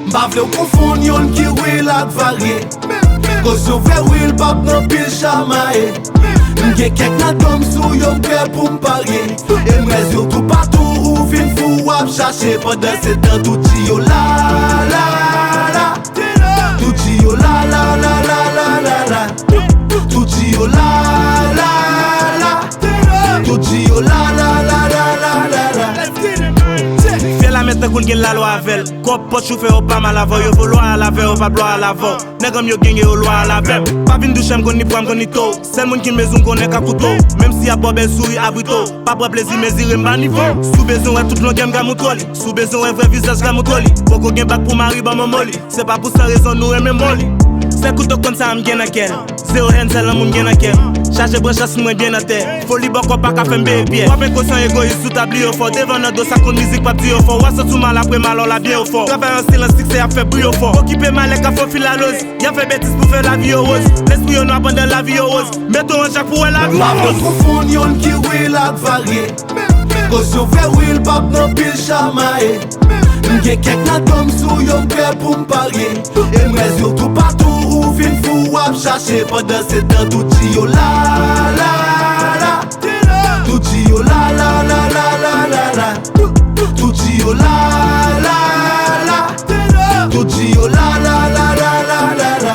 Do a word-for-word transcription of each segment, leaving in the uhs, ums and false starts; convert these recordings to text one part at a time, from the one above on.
M pa vle w konfonn yonn ki real ak varye. Koz yo vre real p ap nan pil chamaye. M gen kèk nan dòm sou yo m prè pou m parye. E m rèz yo toupatou ou vin fou w ap chache. Pandan se tan tout di yo la, la, la. Tout di yo la, la, la, la, la, la, la. Tout di yo la, la, la. Tout di yo la, la, la, la, la, la, la. Fè la men tankou l gen lalwa avè l. Kòb pòch ou fè yo pa mal avè w, yo vo lwa al avè w, yo pa lwa al avè w. Nèg an m yo genge yo lwa al avè m. Pa vin douche m konn ni pwa m konn ni to. Sèl moun ki mezou m konnen ka kouto. Menm si y ap ba w bèl souri abrito. Pa pran plezi mezire m ba nivo. Si w bezwen wè tout longè m ka moutre w li. Si w bezwen wè vrè vizaj ka moutre w li. Poko gen bak pou mari ban manman w li. Se pa pou san rezon nou renmen mò li. Sèl kouto konn sa a m gen nan kè l. Zewo hèn sèl lanmou m gen nan kè m. Chaje branch racine mwen byen atè. Foli bòkò pa ka fè m beye pyè. W ap enkonsyan egoyis tout ap li yo fò. Devan nan do sa konn mizik p ap di yo fò. W a santi w mal apre malè w la byen yo fò. Travay an silans siksè ap fè bri yo fò. Okipe malè k ap fè w fil aloz. Y ap fè betiz pou fè lavi yo woz. Lespri yo nwa pandan lavi yo woz. Mete w an jak pou wè lavi w woz. M pa konn konfonn yonn ki real ak varye. Koz yo vre real p ap nan pil chamaye. M gen kèk nan dòm sou yo m prè pou m parye. E m rèz yo toupatou ou vin fou w ap chache. Pandan se tan tout di yo la, la, la. Tout di yo la, la, la, la, la, la, la. Tout di yo la, la, la. Tout di yo la, la, la, la, la, la, la.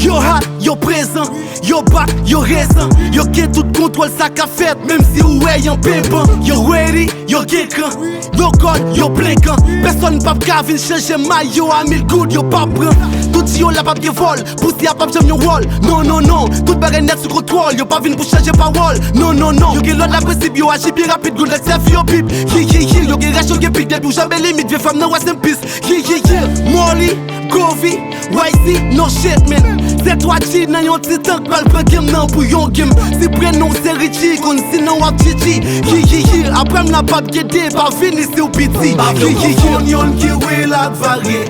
Yo hot, yo prezan, yo bak, yo rezan. Yo gen tout kontwòl sa k ap fèt, menm si ou wè y an penpan. Yo ready, yo gen kran, yo gòl, yo plen kan. Pèsòn p ap ka vin chanje may yo a mil goud, yo p ap pran. Tout di yo la p ap gen vòl, pousyè a p ap janm yon wòl. Non, non, non, tout bagay nèt sou kontwòl, yo pa vin pou chanje pawòl. Non, non, non, yo gen lòd la prensip, yo aji byen rapid, goud rèk sèvi yo pip. Yi, yi, yi, yo gen rèch, yo gen pik, depi w janbe limit, vye fèm nan wè se m pis. Yi, yi, yi, Molly, Govi, Y C, no shit, man. Se twa G nan yon ti tank, pral pran game nan pou yon game. Si prenon w se Richie, konn si non w ap G G. Yi, yi, yi, apre m la p ap gen deba, vini si w piti. M pa vle w konfonn yonn ki real ak varye.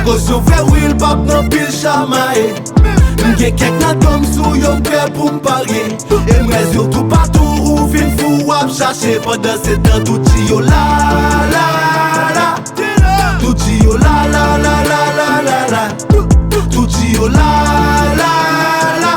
Koz yo vre real p ap nan pil chamaye. M gen kèk nan dòm sou yo m prè pou m parye. E m rèz yo toupatou ou vin fou w ap chache. Pandan se tan tout di yo la, la, la. Tout di yo la, la, la, la, la, la, la. Tout di yo la, la, la.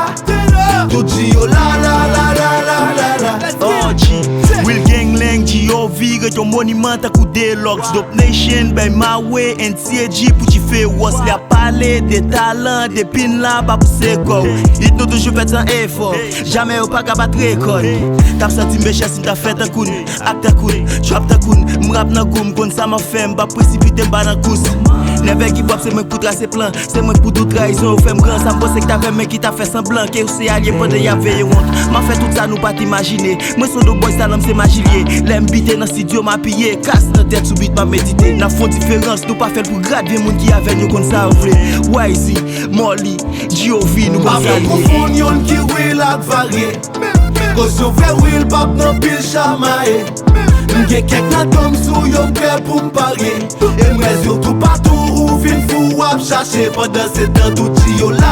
Tout di yo la, la, la, la, la, la, la. Oh, G. Will Gang Lang, G O V, ret yon moniman tankou Deluxe. Dope Nation, bay mawe, N C A G, Pouchi Feròs. Li ap pale de talan, depi n la, pa pouse kò w. Hit nou toujou fèt san efò. Jamè yo pa ka bat rekò n. T ap santi m bechè si m ta fè tankou n. Ak tankou n, trap tankou n, m rap nan gou m, konn sa m ap fè, m p ap presipite m pa nan kous. Nèvè ki pwòp, se mwen k pou trase plan, se mwen k pou dout trayizon, yo fè m gran, sa m panse k t avè m, men ki t ap fè sanblan, ke yo se alye pandan y ap veye wont. M ap fè tout sa nou pa t imajine, mwen se yon dope boy, sa nan m se majilye. Lè m bite nan estidyo, m apiye, kas nan tèt sou beat, m ap medite. N ap fè yon diferans, nou pa fè l pou grad, vye moun ki avè n, yo konn sa yo vle. Y Z, Molly, G O V, nou konn sa l ye. M pa vle w konfonn yonn ki real ak varye. Koz yo vre real p ap nan pil chamaye. M gen kèk nan dòm sou yo m prè pou m parye. E m rèz yo toupatou ou vin fou w ap chache. Pandan se tan tout di yo la,